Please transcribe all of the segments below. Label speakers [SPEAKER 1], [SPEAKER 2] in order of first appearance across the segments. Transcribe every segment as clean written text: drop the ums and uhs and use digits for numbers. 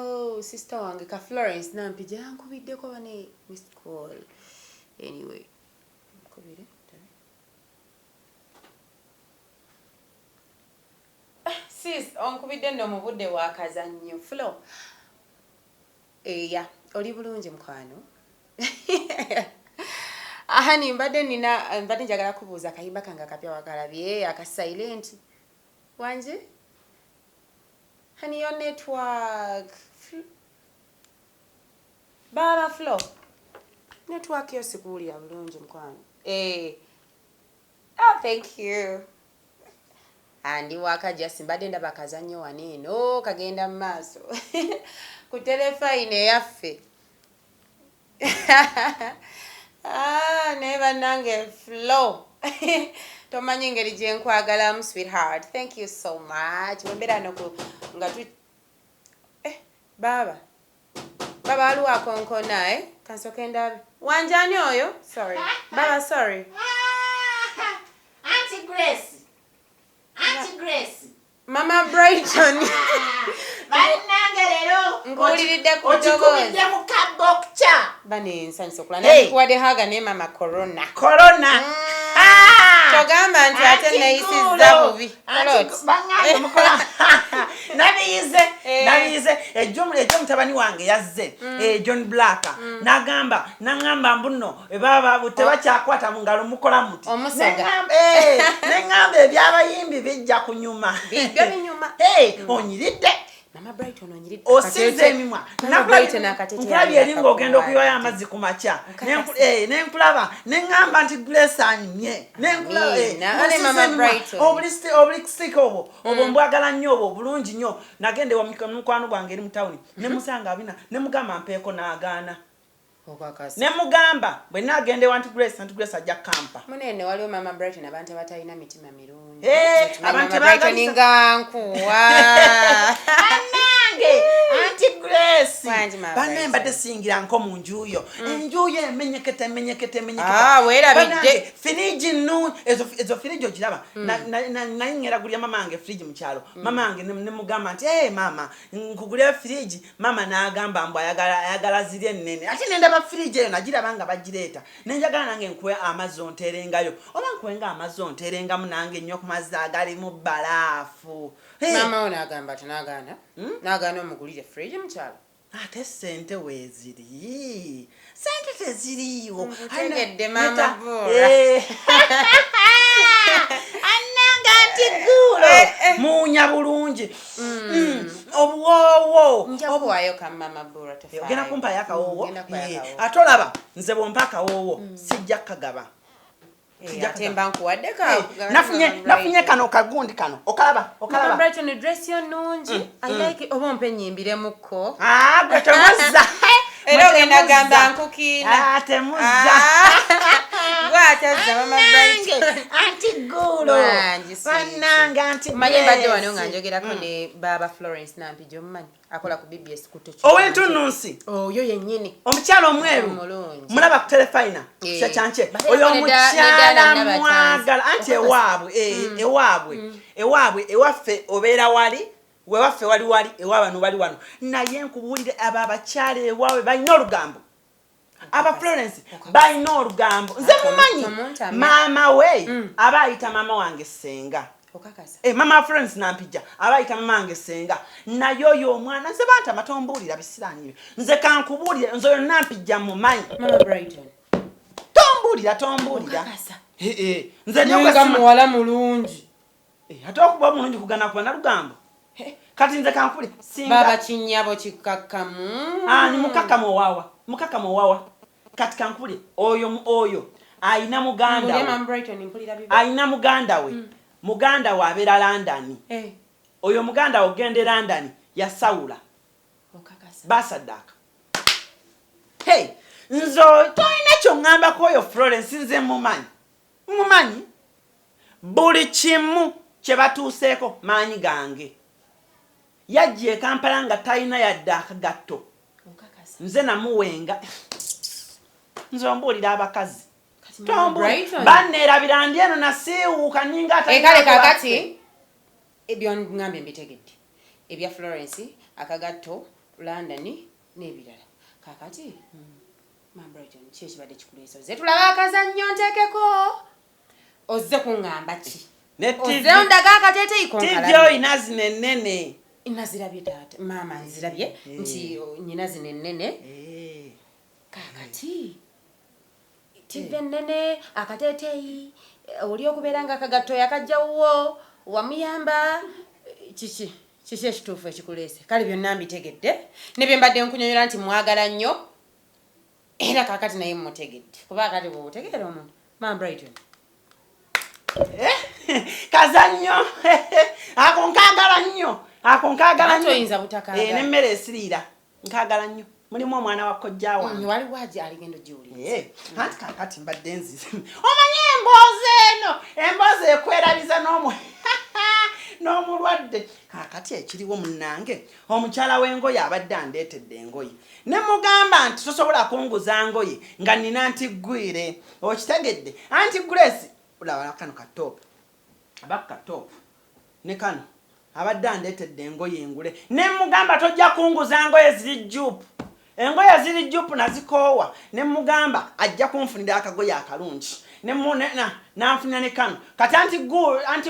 [SPEAKER 1] Oh, sister wange ka Florence Nampija yankubiddeko bane missed call. Anyway, nkubire. Ah, sis, onkubidde nno mu budde bwa kazannyo. Flo. Eya, oli bulungi mukwano. Ahani mbadde nina mbadde njagala kubuuza akayimba kange akapya wakalabye aka silent. Wanje? Honey, your network. Baba Flo. Network yo sikuwulira bulungi mukwano. Eh. Oh, thank you. Andi waka just mbadde ndaba akazannyo wano eno kagenda mu maaso ku terefayina eyaffe. Ah, naye bannange Flo. Tomanyi engeri gye nkwagalamu sweetheart. Thank you so much. Bwe no ku nga tu eh baba. Baba waliwo akonkona eh? Kansooke ndabe. Wanjani oyo? Sorry. Baba sorry.
[SPEAKER 2] Auntie Grace. Auntie Grace.
[SPEAKER 1] Mama Brighton.
[SPEAKER 2] Bannange leero
[SPEAKER 1] Nkuwuliridde ku ddoboozi.
[SPEAKER 2] okikubidde mu kabokca.
[SPEAKER 1] Bane nsanyusa okulaba.
[SPEAKER 2] Hey.
[SPEAKER 1] Nkuwadde haga ne mama corona.
[SPEAKER 2] Corona. Ah!
[SPEAKER 1] Kyogamba nti ate
[SPEAKER 2] Auntie
[SPEAKER 1] neeyisizza
[SPEAKER 2] Gulo.
[SPEAKER 1] bubi.
[SPEAKER 2] Auntie
[SPEAKER 1] Kolot.
[SPEAKER 2] Bannange mukola. Nabiyize.
[SPEAKER 1] Eh.
[SPEAKER 2] Nabiyize. Ejjo ejjo mutabani wange yazze. Eh, John Black. N'agamba n'aŋŋamba mbu nno eh, baba tebakyakwata mu ngalo mukola muti.
[SPEAKER 1] Omusoga.
[SPEAKER 2] Neŋŋamba ebyabayimbi bijja kunyuma.
[SPEAKER 1] Bijja binyuma.
[SPEAKER 2] Hey, onyiridde.
[SPEAKER 1] Mama Brighton onyiridde.
[SPEAKER 2] Osinze emimwa.
[SPEAKER 1] Mama Brighton akatete.
[SPEAKER 2] Nkulabye eri ng'ogenda okuyiwayo amazzi ku makya. Nenkulaba neŋŋamba nti Grace anyumye. Nenkulaba,
[SPEAKER 1] Amiina. Ale
[SPEAKER 2] ng'osinze
[SPEAKER 1] Mama
[SPEAKER 2] emimwa.
[SPEAKER 1] Brighton.
[SPEAKER 2] Obulistik obwo obwo mbwagala nnyo, obwo bulungi nnyo. Nagenda ewa mukwano gwange eri mu tawuni ne musanga abina ne mugamba mpeeko, n'agaana.
[SPEAKER 1] Okakasa.
[SPEAKER 2] Ne mugamba bwe naagenda ewa Auntie Grace, Auntie Grace ajja kampa.
[SPEAKER 1] Munene waliwo Mama Brighton abantu abatalina mitima mirungi.
[SPEAKER 2] Eh,
[SPEAKER 1] Tumanyi
[SPEAKER 2] abantu
[SPEAKER 1] Mama Brighton
[SPEAKER 2] tebaagaliza-
[SPEAKER 1] nga nkuwa.
[SPEAKER 2] Bannange Auntie Grace,
[SPEAKER 1] Wangi, Mama
[SPEAKER 2] banne
[SPEAKER 1] Brighton.
[SPEAKER 2] mbadde singira nko mu nju yo, enju yo emenyeketa emenyeketa emenyeketa.
[SPEAKER 1] Ah, weerabidde.
[SPEAKER 2] Bannange, firiji nnu ezo firiji ogiraba. Naye ngera gulya mama wange firiji mu kyalo. Mama wange ne mugamba nti, "Eh, mama, nkugulira firiji." Mama n'agamba mbu ayagala ziri ennene, ate nendaba firiji eyo nagiraba nga bagireeta, nenjagala nange nkuwe amazzi onteerengayo, oba nkuwenga amazzi onteerengamu nange nnyo ku mazzi agalimu balaafu. Eh,
[SPEAKER 1] Maama wo n'agamba ati n'agaana. N'agaana omugulire fridge mu kyalo.
[SPEAKER 2] Ate sente weeziri, sente teziriiwo.
[SPEAKER 1] Nkutegedde, Mama Bora.
[SPEAKER 2] Eh. Annanga nti guulo
[SPEAKER 1] Eh, eh.
[SPEAKER 2] muunya bulungi. Obuwoowo.
[SPEAKER 1] Nja kuwaayo ka Mama Bora, tofaayo.
[SPEAKER 2] Ogenda kumpayo akawoowo?
[SPEAKER 1] Ngenda kuwayo akawoowo.
[SPEAKER 2] Ate olaba nze bwompa akawoowo sijja kukagaba.
[SPEAKER 1] Eh,
[SPEAKER 2] Sijja
[SPEAKER 1] ate mba nkuwadde ka.
[SPEAKER 2] Eh, nafunye kano kagundi kano, okalaba?
[SPEAKER 1] Mama
[SPEAKER 2] Okalaba?
[SPEAKER 1] Brighton, dress yo nnungi. I like it. Oba ompe nnyimbiremukko.
[SPEAKER 2] Ah, gwe temuzza.
[SPEAKER 1] Era ogenda gamba nkukiina.
[SPEAKER 2] Ah, temuzza.
[SPEAKER 1] Gwe atazza Mama Brighton.
[SPEAKER 2] Auntie Gulo.
[SPEAKER 1] Wangi, sweet.
[SPEAKER 2] Bannange Auntie
[SPEAKER 1] Manye mbadde
[SPEAKER 2] Grace.
[SPEAKER 1] wano nga njogerako ne baaba Florence Nampija, omumanyi akola ku BBS kuto.
[SPEAKER 2] Ow'entunnunsi?
[SPEAKER 1] Oyo yennyini.
[SPEAKER 2] Omukyala omweru?
[SPEAKER 1] Omulungi.
[SPEAKER 2] Mulaba ku terefayina.
[SPEAKER 1] Eh.
[SPEAKER 2] Kyankye.
[SPEAKER 1] Babeerako
[SPEAKER 2] Oyo
[SPEAKER 1] ne Dana
[SPEAKER 2] omukyala
[SPEAKER 1] Nabatanzi.
[SPEAKER 2] mwagala anti ewaabwe, ewaabwe ewaffe obeera wali wewaffe wali wali ewaabano bali wano, naye nkubuulire abo abakyala ewaabwe balina olugambo. Aba Florence balina olugambo, nze mumanyi.
[SPEAKER 1] Tomuntama.
[SPEAKER 2] Maama we aba ayita maama wange senga.
[SPEAKER 1] Okakasa?
[SPEAKER 2] Eh, mama Florence Nampija aba ayita mama wange senga, naye oyo omwana nze bantama. Tombuulira bisiraani ebyo, nze kankubuulire, nze oyo Nampijja mumanyi.
[SPEAKER 1] Mama Brighton.
[SPEAKER 2] Tombuulira, tombuulira.
[SPEAKER 1] Okakasa?
[SPEAKER 2] Eh, eh, nze
[SPEAKER 1] Nga muwala mulungi.
[SPEAKER 2] Eh, ate okuba omulungi kugana kuba nalugambo. Kati nze kankubulire singa
[SPEAKER 1] Baba kinyabo kikakkamu.
[SPEAKER 2] Ani mukakkamu owawa? Mukakkamu owawa? Kati kankubulire, oyo ayina muganda
[SPEAKER 1] Mbulye
[SPEAKER 2] we.
[SPEAKER 1] Mama Brighton, mpulira bibi.
[SPEAKER 2] Ayina muganda we, muganda we abeera London.
[SPEAKER 1] Eh,
[SPEAKER 2] Oyo muganda we ogenda e London yasawula.
[SPEAKER 1] Okakasa?
[SPEAKER 2] Basaddaaka. Hey, nze tolina kyoŋŋambako oyo Florence, nze mumanyi, mumanyi buli kimu kye batuuseeko maanyi gange. Yajja e Kampala nga talina yadde akagatto.
[SPEAKER 1] Okakasa?
[SPEAKER 2] Nze namuwenga. Nze ombuulira abakazi.
[SPEAKER 1] Kati Mama Brighton.
[SPEAKER 2] Banneerabira ndi eno nasiiwuuka ninga
[SPEAKER 1] Eh, kale kakati ebyo ngambye mbitegedde, ebya Florence akagatto. London n'ebirala. Kakati Mama Brighton, ki ekibadde kikuleesa? Ozze tulaba akazannyo, nteekeko, ozze kuŋŋamba ki?
[SPEAKER 2] Ne TV.
[SPEAKER 1] Ozze ondaga akateeteyi.
[SPEAKER 2] TV.
[SPEAKER 1] Konkalabi.
[SPEAKER 2] Oyina zino ennene.
[SPEAKER 1] Nazirabye taata, maama, nzirabye nti nyina zino ennene. Kakati TV ennene, akateeteeyi, oli okubeera nga akagatto yakajjawuwo wamuyamba, kiki kiki ekituufu ekikuleese? Kale byonna mbitegedde, ne bye mbadde nkunyonyola nti mwagala nnyo, era kakati naye mmutegedde, kuba kati bweotegeera omuntu, Mama Brighton.
[SPEAKER 2] Kazannyo ako nkaagala nnyo, ako nkaagala
[SPEAKER 1] Ate
[SPEAKER 2] nnyo.
[SPEAKER 1] oyinza butakaagala.
[SPEAKER 2] N'emmere esiriira nkaagala nnyo, mulimu omwana wa kojja wange.
[SPEAKER 1] Waliwo aji aligenda ogiwuliriza.
[SPEAKER 2] Anti kakati mbadde nzize, omanye emboozi eno, emboozi ekwerabiza n'omulwadde. Kakati ekiriwo munnange, omukyala w'engoye abadde andeetedde engoye, ne mugamba nti tosobola kunguza ngoye nga nina nti ggwire. Okitegedde? Anti Grace, olaba kano ka top, aba ka top ne kano, abadde andeetedde engoye engule, ne mugamba tojja kunguza ngoye ziri jupu, engoye ziri jupu nazikoowa. Ne mugamba ajja kunfunira akagoye akalungi. Ne nanfunira ne kano. Kati anti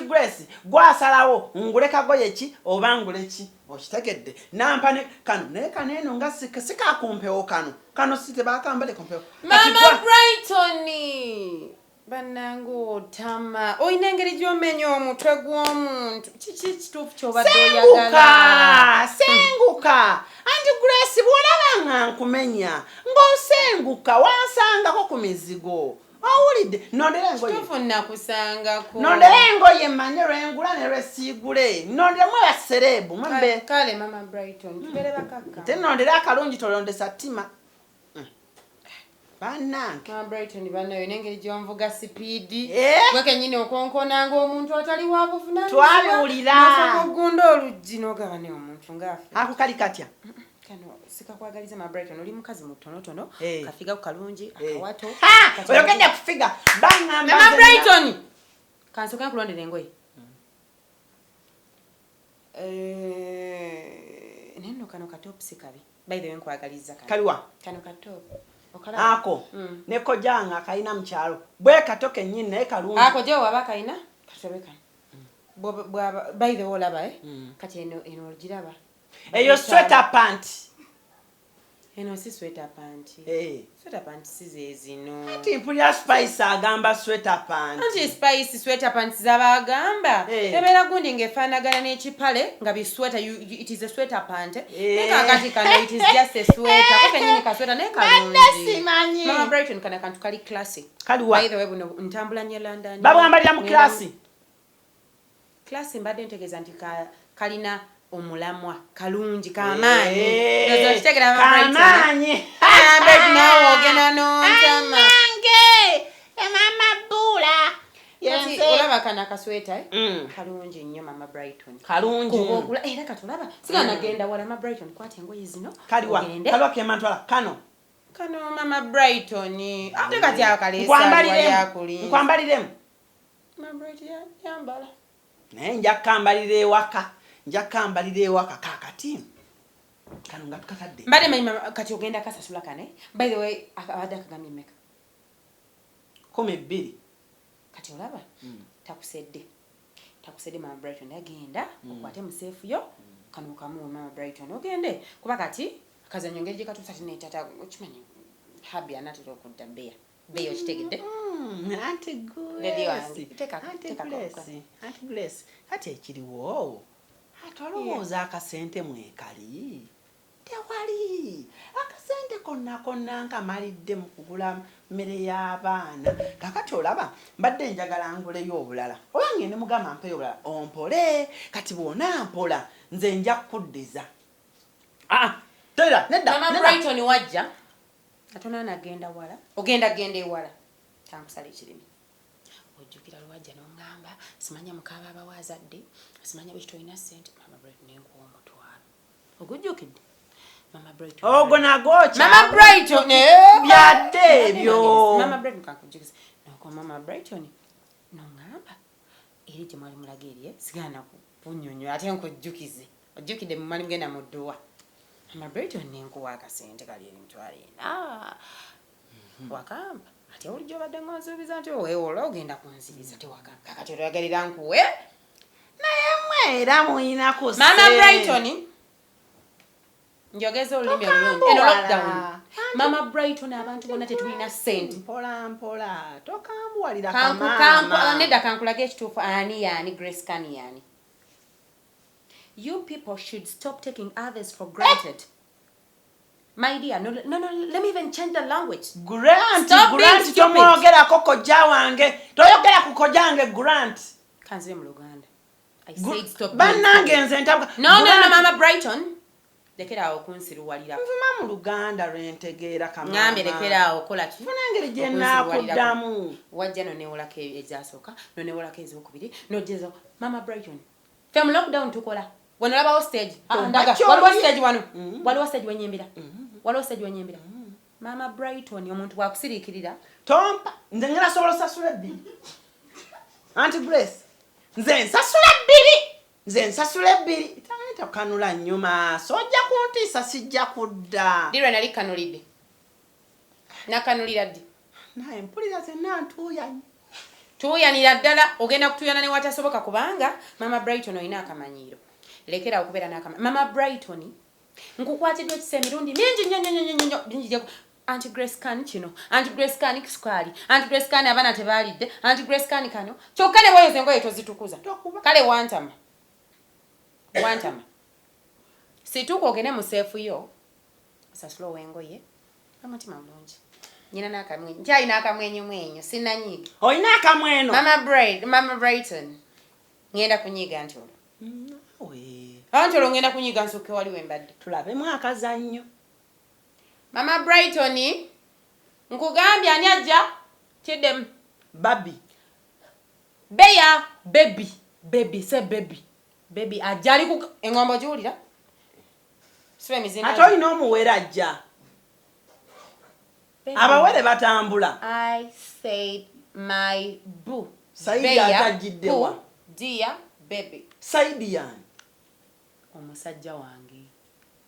[SPEAKER 2] Grace gwasalawo ngule kagoye ki oba ngule ki, okitegedde? Nampa ne kano, naye kano eno nga sikakumpewo kano, kano si tebakambale kumpewo. Kati
[SPEAKER 1] Mama Brighton, bannange, otama, olina engeri gy'omenya omutwe gw'omuntu. Kiki ekituufu ky'obadde oyagala?
[SPEAKER 2] Senguka, senguka. Anti Grace, bw'olaba nga nkumenya ng'osenguka, wansangako ku mizigo, owulidde? Nondera engoye.
[SPEAKER 1] Kituufu nakusangako.
[SPEAKER 2] Nondera engoye, manye lwengula ne lwesiigule. Nonderemu abasereebu mwembe.
[SPEAKER 1] Kale Mama Brighton, tubeere bakakka.
[SPEAKER 2] Te nondera akalungi, tolondesa ttima. Bannange.
[SPEAKER 1] Mama Brighton, bannayo, n'engeri gy'onvuga speed.
[SPEAKER 2] Eh?
[SPEAKER 1] Gwe kennyini okonkonanga omuntu atali wa buvunaanyizibwa.
[SPEAKER 2] Twabiwulira.
[SPEAKER 1] N'osooka ogunda oluggi n'ogaba ne omuntu ng'afe.
[SPEAKER 2] Ako kali katya?
[SPEAKER 1] Kano sikakwagaliza, Mama Brighton, oli mukazi mutonotono.
[SPEAKER 2] Eh.
[SPEAKER 1] Kafiga ku kalungi.
[SPEAKER 2] Eh.
[SPEAKER 1] Akawato.
[SPEAKER 2] Ha!
[SPEAKER 1] Kati
[SPEAKER 2] Oyogedde ku figure, baŋŋamba
[SPEAKER 1] Mama
[SPEAKER 2] nze
[SPEAKER 1] Brighton, kansooke nkulondera engoye. Naye nno kano ka top si kabi, by the way, nkwagaliza kano.
[SPEAKER 2] Kaliwa?
[SPEAKER 1] Kano ka top. Okalaba?
[SPEAKER 2] Ako ne kojja nga akalina mu kyalo, bwe kato kennyini, naye kalungi.
[SPEAKER 1] Ako gye waba kalina katobe kano. By the way, olaba, eh? Kati eno, eno ogiraba?
[SPEAKER 2] Eyo sweater pant.
[SPEAKER 1] Eno si sweater pant.
[SPEAKER 2] Eh.
[SPEAKER 1] Sweater pant si ze zino.
[SPEAKER 2] Ati mpulira Spice agamba sweater pant.
[SPEAKER 1] Anti Spice, sweater pants zabagamba
[SPEAKER 2] Eh.
[SPEAKER 1] ebeera gundi ng'efaanagana n'ekipale nga bisweater. It is a sweater pant.
[SPEAKER 2] Eh.
[SPEAKER 1] Naye kakati kano, it is just a sweater, ko kenyini ka sweater, naye
[SPEAKER 2] Banne,
[SPEAKER 1] kalungi.
[SPEAKER 2] simanyi.
[SPEAKER 1] Mama Brighton, kano akantu kali classy.
[SPEAKER 2] Kaliwa?
[SPEAKER 1] By the way, buno ntambula nnyo London.
[SPEAKER 2] Babwambalira mu
[SPEAKER 1] Ngenda
[SPEAKER 2] class?
[SPEAKER 1] Class, mbadde ntegeeza nti kalina omulamwa, kalungi, kamaanyi.
[SPEAKER 2] Eh,
[SPEAKER 1] Ndowooza okitegeera, Mama Brighton.
[SPEAKER 2] Kamaanyi.
[SPEAKER 1] Mama Brighton, naawe ogenda n'ontama.
[SPEAKER 2] Annange, emama bula.
[SPEAKER 1] Kati olaba kano akasweta, eh? Kalungi nnyo, Mama Brighton.
[SPEAKER 2] Kalungi.
[SPEAKER 1] Kuba ogula era kati olaba sigala nagenda wala. Mama Brighton, kwata engoye zino.
[SPEAKER 2] Kaliwa?
[SPEAKER 1] Ogende.
[SPEAKER 2] Kaliwa kemantwala kano?
[SPEAKER 1] Kano, Mama Brighton, ate kati akaleesa.
[SPEAKER 2] Nkwambaliremu, nkwambaliremu.
[SPEAKER 1] Mama Brighton, yambala.
[SPEAKER 2] Naye nja kambalira ewaka, nja kambalira ewaka. Kakati kano nga tukatadde.
[SPEAKER 1] Mbadde manyi, mama, kati ogenda kasasula kane. By the way, abadde akagambye mmeka?
[SPEAKER 2] 12.
[SPEAKER 1] Kati olaba takusedde, takusedde, Mama Brighton. Agenda okwate museefu yo, kano kamuwe Mama Brighton, ogende, kuba kati akazanyo engeri gye katuusa tinetata, okimanyi habi anatera okudda beya beya, okitegedde?
[SPEAKER 2] Anti
[SPEAKER 1] Daddy wange,
[SPEAKER 2] Grace,
[SPEAKER 1] teeka-
[SPEAKER 2] Auntie
[SPEAKER 1] teeka
[SPEAKER 2] Grace, Auntie Grace, kati ekiriwo, ate olowooza akasente mwekali? Tewali akasente konna konna, nkamalidde mu kugula mmere y'abaana. Kakati olaba mbadde njagala nguleyo obulala, oba ngende mugamba mpeyo obulala ompole. Kati bw'onampola nze nja kukuddiza. Ah, tera nedda.
[SPEAKER 1] Mama
[SPEAKER 2] Nedda.
[SPEAKER 1] Brighton, wajja ate nagenda wala, ogenda genda ewala, kankusala ekirimi. Ojjukira lwajja n'oŋŋamba simanya mukaaba abawa azadde, simanya bwe kitolina ssente, Mama Brighton, nenkuwa 50, ogujjukidde, Mama Brighton?
[SPEAKER 2] Ogwo nagwo.
[SPEAKER 1] Mama Brighton, eh!
[SPEAKER 2] Byadde ebyo.
[SPEAKER 1] Mama Brighton, kankujjukize noko. Mama Brighton, noŋŋamba eri gye mwali mulaga eri, eh? Sigana kunyonyola, ate nkujjukize. Ojjukidde mwali mugenda mu dduwa? Mama Brighton, nenkuwa akasente kali 400,000. Wakamba ate bulijjo obadde ngonsuubiza nti oweewola ogenda kunziriza, tewakamba. Kakati oyagalira nkuwe?
[SPEAKER 2] Naye mwe era muyina ku
[SPEAKER 1] Mama Brighton, njogeza olulimi olulungi eno lockdown. Mama Brighton, abantu bonna tetulina ssente.
[SPEAKER 2] Mpola mpola, tokambuwalira.
[SPEAKER 1] Kamaama, nedda, kankulage ekituufu. Ani yaani Grace Khan yaani? You people should stop taking others for granted. My dear, no, no, no, let me even change the language.
[SPEAKER 2] Grant, Grant, tomwogerako kojja wange. Toyogera ku kojja wange Grant.
[SPEAKER 1] Kanzire mu Luganda. I said stop.
[SPEAKER 2] Bannange nze ntabuka.
[SPEAKER 1] No, no, no, Mama Brighton. Lekera awo kunsiruwalira.
[SPEAKER 2] Nvuma mu Luganda lwentegeera.
[SPEAKER 1] Kamama. Ngambe lekera awo kola ki?
[SPEAKER 2] Funa engeri gye naakuddamu.
[SPEAKER 1] Wajja no newolako ezasooka, no newolako ezokubiri, nojeza Mama Brighton. Ffe mu lockdown tukola. Wano labawo stage. Ah, ndaga. Waliwo stage wano. Waliwo stage wenyimbira. Waliwo stage wenyimbira. Mama Brighton, omuntu bwakusiriikirira.
[SPEAKER 2] Tompa. Nze ngera sobola osasula 2. Auntie Grace. Nze nsasula 2. Nze nsasula 2. Tokanula nnyo maaso. Ojja kuntiisa, sijja kudda.
[SPEAKER 1] Ddi lwe nali kanulidde? Nakanulira ddi?
[SPEAKER 2] Naye mpulira zenna ntuuyanye.
[SPEAKER 1] Tuuyanira ddala, ogenda kutuuyana ne watasoboka kubanga Mama Brighton olina akamanyiiro. Lekera okubeera n'akamanyiiro. Mama Brighton, nkukwatiddwa ekisa emirundi mingi nnyo nnyo nnyo nnyo bingi. Auntie Grace Khan kino, Auntie Grace Khan sukaali, Auntie Grace Khan abaana tebaalidde, Auntie Grace Khan kano. Kyokka ne bwoyoza engoye tozitukuza. Kale wantama. Wantama. Situuka ogende mu seefu yo, osasule ow'engoye, omutima mulungi. Nyina n'akamwenyu. Nkyalina akamwenyumwenyu, sinnanyiiga.
[SPEAKER 2] Olina akamweno.
[SPEAKER 1] Mama Bright, Mama Brighton. Ngenda kunyiiga nti olwo.
[SPEAKER 2] Naawe.
[SPEAKER 1] Anti olwo ngenda kunyiiga nsooke wali we mbadde.
[SPEAKER 2] Tulabemu akazannyo.
[SPEAKER 1] Mama Brighton, nkugambye ani ajja? Kiddemu.
[SPEAKER 2] Babi.
[SPEAKER 1] Beya, baby, baby, say baby. Baby ajja ali ku engombo ogiwulira? Siba emizinda.
[SPEAKER 2] Ate olina omuwere ajja. Abawere batambula.
[SPEAKER 1] I said my boo.
[SPEAKER 2] Saidi atajjiddewa?
[SPEAKER 1] Dear baby.
[SPEAKER 2] Saidi yani?
[SPEAKER 1] Omusajja wange.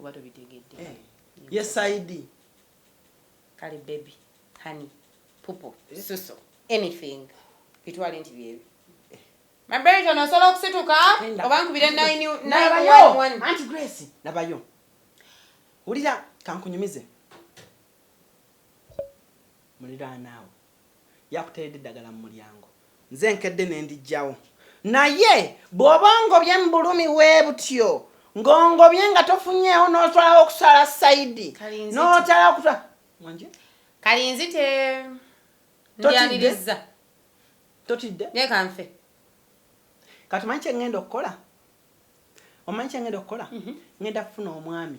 [SPEAKER 1] Oba tobitegedde.
[SPEAKER 2] Eh, ye Saidi.
[SPEAKER 1] Kale baby, honey, pupo, suso, anything. Bitwale nti byebyo. My Brighton, osobola okusituka oba nkubire 911?
[SPEAKER 2] Auntie Grace, labayo. Wulira kankunyumize. Muliraanaawo yakuteeredde eddagala mu mulyango. Nze nkedde ne ndijjawo. Naye bw'oba ngobye mu bulumi bwe butyo, ng'ongobye nga tofunyeewo n'otwalawo okusala sayidi. N'otwalawo okutwala. Wanje?
[SPEAKER 1] Kalinzite. Ndyaniriza.
[SPEAKER 2] Totidde?
[SPEAKER 1] Naye kanfe.
[SPEAKER 2] Kati omanyi kye ŋŋenda okukola? Omanyi kye ŋŋenda okukola? Ŋŋenda kufuna omwami.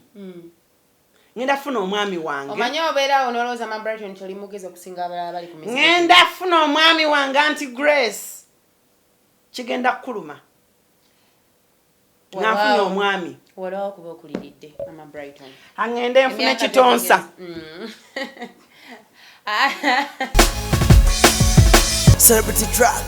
[SPEAKER 2] Ŋŋenda kufuna omwami wange.
[SPEAKER 1] Omanyi obeerawo n'olowooza Mama Brighton nti oli mugezi okusinga abalala bali ku mizigo.
[SPEAKER 2] Ŋŋenda kufuna omwami wange Auntie Grace. Kigenda kukuluma. Nga nfunye omwami.
[SPEAKER 1] Walwawo kuba okuliridde Mama Brighton.
[SPEAKER 2] Aŋŋende nfune kitonsa.
[SPEAKER 3] Celebrity Track.